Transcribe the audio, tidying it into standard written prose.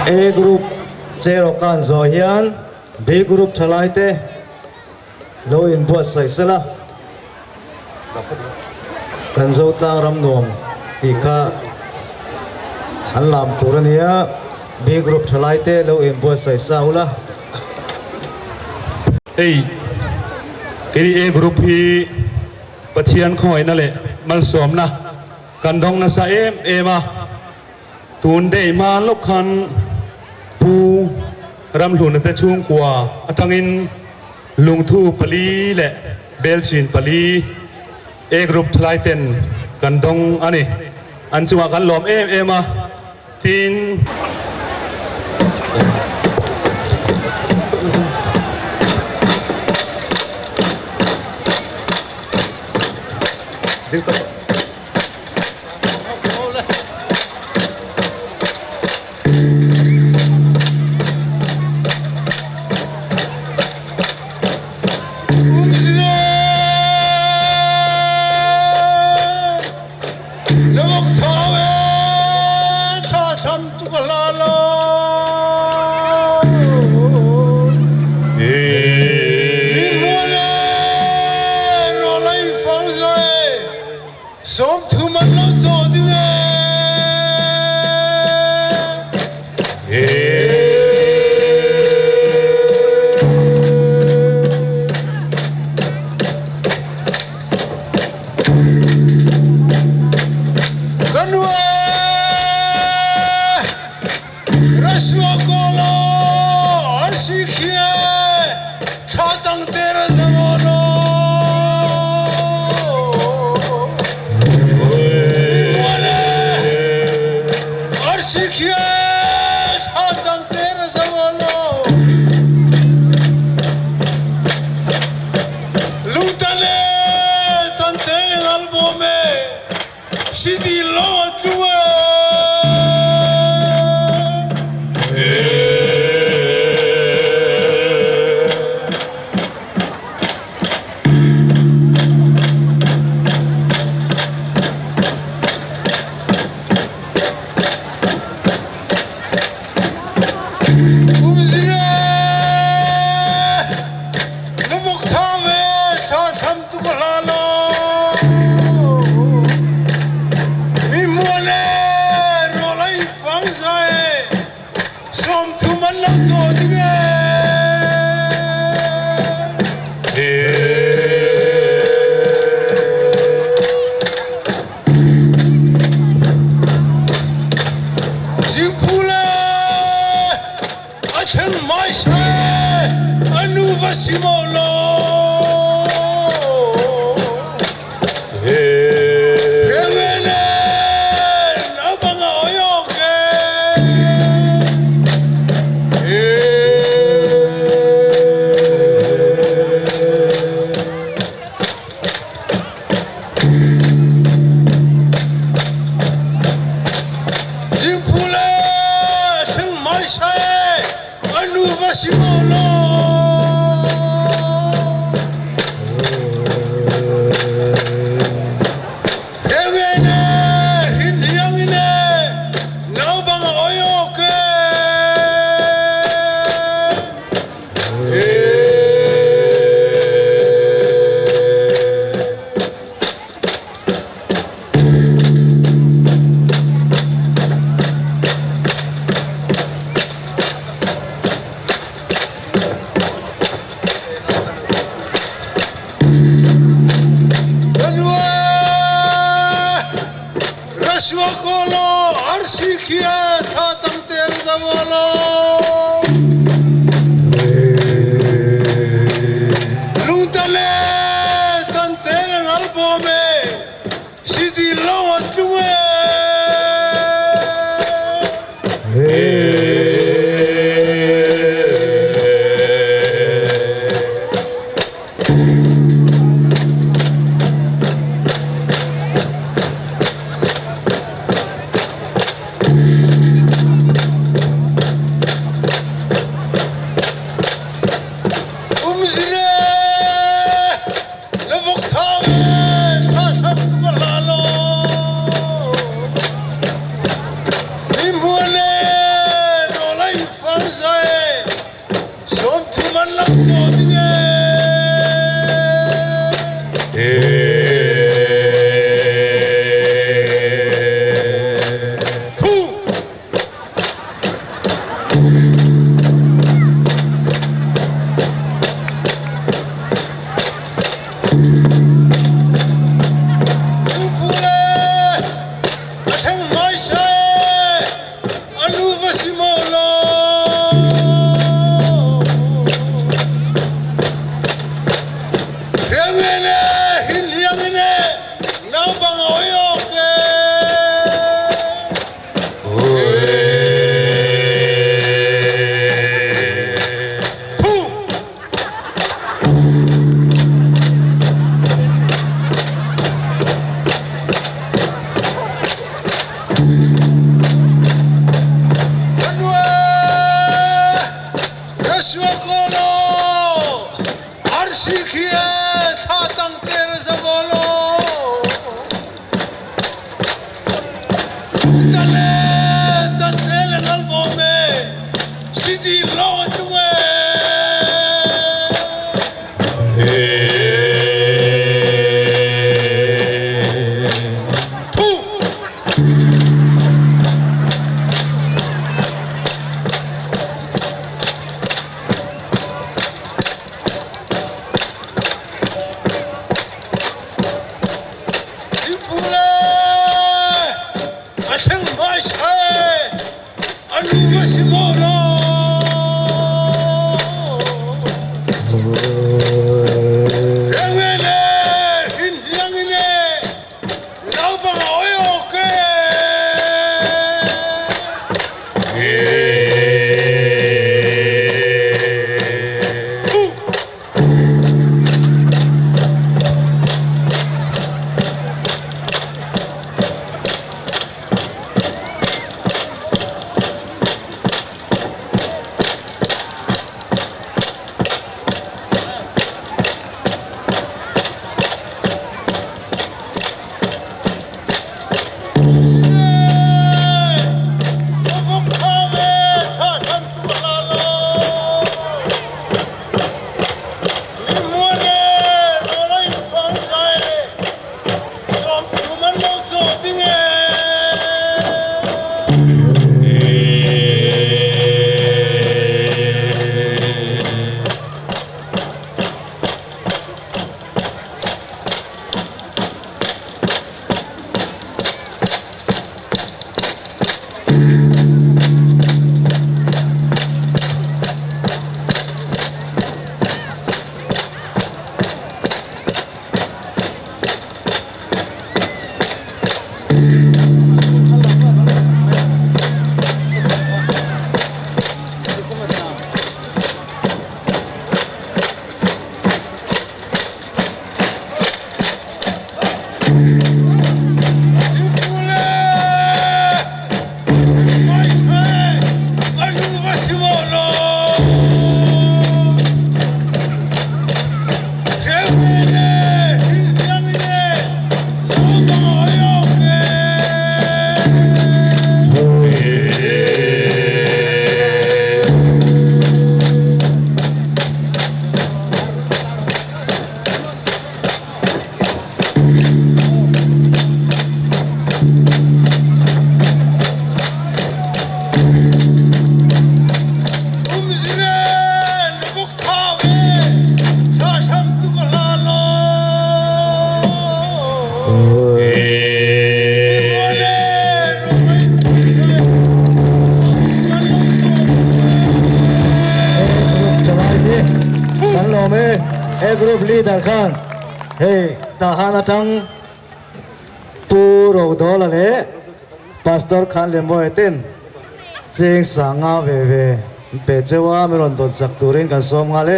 A group Cheraw kan zawh hian B group thalai te lo inbuatsaih sela kan Zotlang ram nuam tih kha an lam tur a nia B group thalai te lo inbuatsaih sa ula. Hei keini A group hi Pathian khawngaihna leh malsawmna kan dawng nasa em em a. Tun daih hma lawk khan Pu Ramhluna te chhungkua atangin lungthu pali leh belchhin pali A group thalai ten kan dawng a ni. An chungah kan lawm em em a, tin. Sawmthum an lo zawh ding e. Ka nu e, Rasua Kawla arsi khi e, thla tang te ra zam aw law. Mi muan e, arsi khi e, thla tang te ra zam aw law. Lungtan e, tan te le ngal bawm e. Sidi lo a tlu e. Umzire na vok tha ve thla thlam tuk a hla lo. Mi mual e rawl ei fang za e sawmthum an lo caw ding e. Zingphu le a thleng mai seh a nu va si maw law. Rewele a bang a oi awk e. Dingphu le thing mai sai a nu va si maw law. Hengene hin hiangine nau bang a oi awk e. Rasua kolo arsi khia tha tang ter zawalo. Lungtale tante le ngal bawm e sidi lo a tlung e. Anue Joshua Kolo Arsi khi e thla tang te ra zavolo Utale tatele ngal bome Sidi lo atuwe. Thingpule a thleng hmaisa a nu a si maw lo? Rengwe le hrinhniang in e naupang a oi awk e. Kan lawm e, he group leader khan hei Tahan atang Pu Rodawla leh Pastor Khan Lembawi ten cheng sanga ve ve pe cheu a, min rawn dawn sak turin kan sawm nghal e.